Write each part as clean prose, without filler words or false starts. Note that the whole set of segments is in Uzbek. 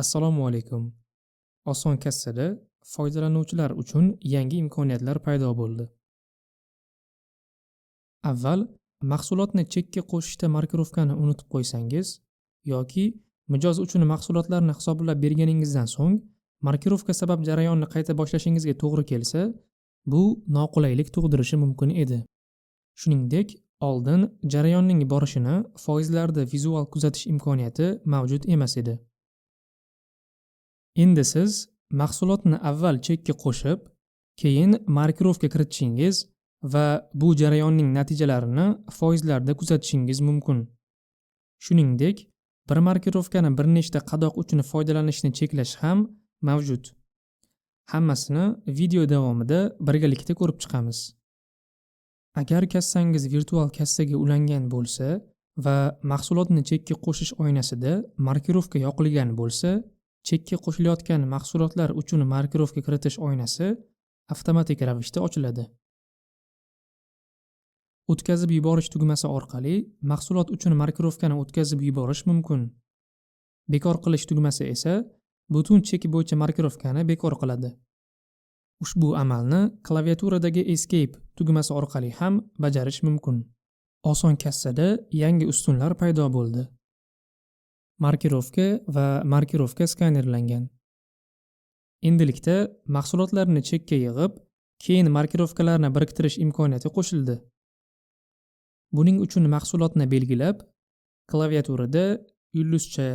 Assalomu alaykum. Oson kassada foydalanuvchilar uchun yangi imkoniyatlar paydo bo'ldi. Avval mahsulotni chekka qo'shishda markirovkani unutib qo'ysangiz yoki mijoz uchun mahsulotlarni hisoblab berganingizdan so'ng markirovka sabab jarayonni qayta boshlashingizga to'g'ri kelsa, bu noqulaylik tug'dirishi mumkin edi. Shuningdek, oldin jarayonning borishini foizlarda vizual kuzatish imkoniyati mavjud emas edi. Endi siz mahsulotni avval chekka qo'shib, keyin markirovka kiritishingiz va bu jarayonning natijalarini foizlarda kuzatishingiz mumkin. Shuningdek, bir markirovkani bir nechta qadoq uchun foydalanishni cheklash ham mavjud. Hammasini video davomida birgalikda ko'rib chiqamiz. Agar kassangiz virtual kassaga ulangan bo'lsa va mahsulotni chekka qo'shish oynasida markirovka yoqilgan bo'lsa, chekka qo'shilayotgan mahsulotlar uchun markirovka kiritish oynasi avtomatik ravishda ochiladi. O'tkazib yuborish tugmasi orqali mahsulot uchun markirovkani o'tkazib yuborish mumkin. Bekor qilish tugmasi esa butun chek bo'yicha markirovkani bekor qiladi. Ushbu amalni klaviaturadagi Escape tugmasi orqali ham bajarish mumkin. Oson kassada yangi ustunlar paydo bo'ldi. Markirovka va markirovka skanerlangan. Endilikda mahsulotlarni chekka yig'ib, keyin markirovkalarni biriktirish imkoniyati qo'shildi. Buning uchun mahsulotni belgilab, klaviaturada yulduzcha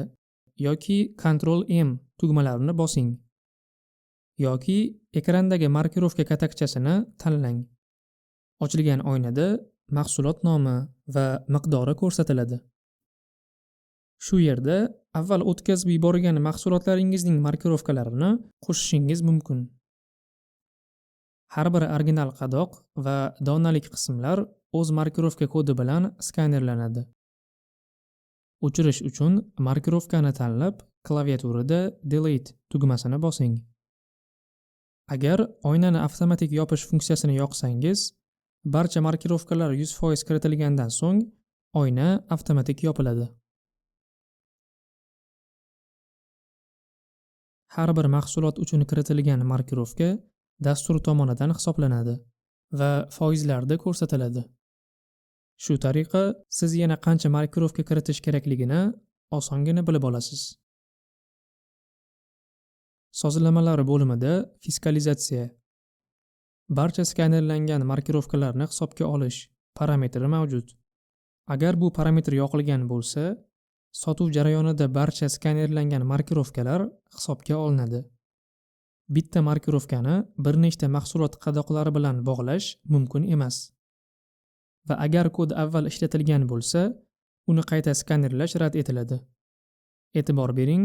yoki Ctrl M tugmalarini bosing yoki ekrandagi markirovka katakchasini tanlang. Ochilgan oynada mahsulot nomi va miqdori ko'rsatiladi. Shu yerda avval o'tkazib yuborgan mahsulotlaringizning markirovkalarini qo'shishingiz mumkin. Har bir original qadoq va donalik qismlar o'z markirovka kodi bilan skanerlanadi. O'chirish uchun markirovkani tanlab, klaviaturada Delete tugmasini bosing. Agar oynani avtomatik yopish funksiyasini yoqsangiz, barcha markirovkalar 100% kiritilgandan so'ng oyna avtomatik yopiladi. Har bir mahsulot uchun kiritilgan markirovka dastur tomonidan hisoblanadi va foizlarda ko'rsatiladi. Shu tariqa siz yana qancha markirovka kiritish kerakligini osongina bilib olasiz. Sozlamalar bo'limida fiskalizatsiya, barcha skanerlangan markirovkalarni hisobga olish parametri mavjud. Agar bu parametr yoqilgan bo'lsa, sotuv jarayonida barcha skanerlangan markirovkalar hisobga olinadi. Bitta markirovkani bir nechta mahsulot qadoqlari bilan bog'lash mumkin emas. Va agar kod avval ishlatilgan bo'lsa, uni qayta skanerlash rad etiladi. E'tibor bering,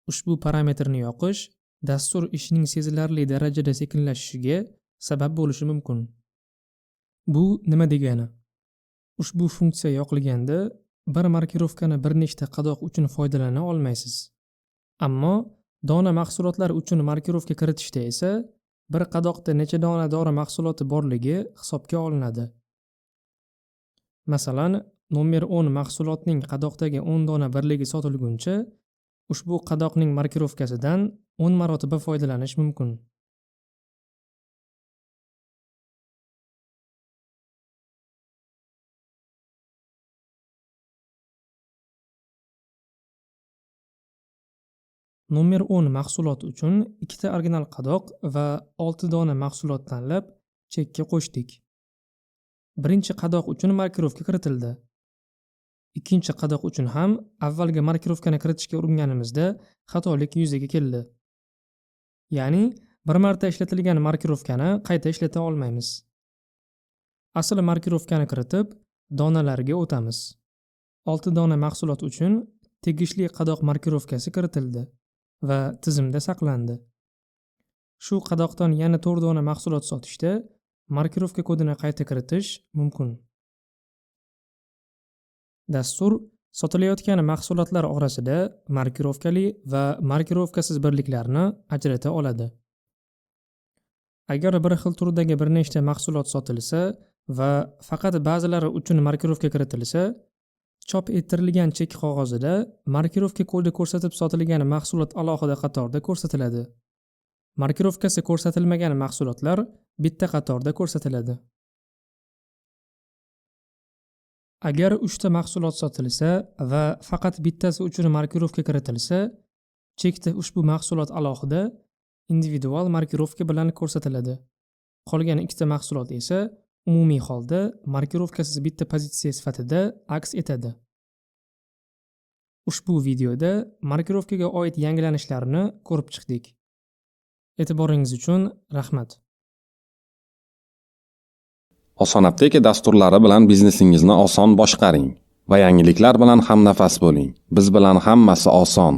ushbu parametrni yoqish dastur ishining sezilarli darajada sekinlashishiga sabab bo'lishi mumkin. Bu nima degani? Ushbu funksiya yoqilganda bir markirovkani bir nechta qadoq uchun foydalana olmaysiz. Ammo dona mahsulotlar uchun markirovka kiritishda esa bir qadoqda necha dona dori mahsuloti borligi hisobga olinadi. Masalan, nomer 10 mahsulotning qadoqdagi 10 dona birligi sotilguncha ushbu qadoqning markirovkasidan 10 marotaba foydalanish mumkin. Nomer 10 mahsulot uchun 2 ta original qadoq va 6 dona mahsulot tanlab chekka qo'shdik. Birinchi qadoq uchun markirovka kiritildi. Ikkinchi qadoq uchun ham avvalgi markirovkani kiritishga uringanimizda xatolik yuzaga keldi. Ya'ni bir marta ishlatilgan markirovkani qayta ishlata olmaymiz. Asl markirovkani kiritib, donalarga o'tamiz. 6 dona mahsulot uchun tegishli qadoq markirovkasi kiritildi va tizimda saqlandi. Shu qadoqdan yana 4 dona mahsulot sotishda markirovka kodini qayta kiritish mumkin. Dastur sotilayotgan mahsulotlar orasida markirovkali va markirovkasiz birliklarni ajrata oladi. Agar bir xil turdagi bir nechta mahsulot sotilsa va faqat ba'zilari uchun markirovka kiritilsa, Chop ettirilgan chek qog'ozida markirovka kodi ko'rsatib sotilgan mahsulot alohida qatorda ko'rsatiladi. Markirovkasi ko'rsatilmagan mahsulotlar bitta qatorda ko'rsatiladi. Agar 3 ta mahsulot sotilsa va faqat bittasi uchun markirovka kiritilsa, chekda ushbu mahsulot alohida individual markirovka bilan ko'rsatiladi. Qolgan 2 ta mahsulot esa umumiy holda markirovkasiz bitta pozitsiya sifatida aks etadi. Ushbu videoda markirovkaga oid yangilanishlarni ko'rib chiqdik. E'tiboringiz uchun rahmat. Oson Apteka dasturlari bilan biznesingizni oson boshqaring va yangiliklar bilan hamnafas bo'ling. Biz bilan hammasi oson.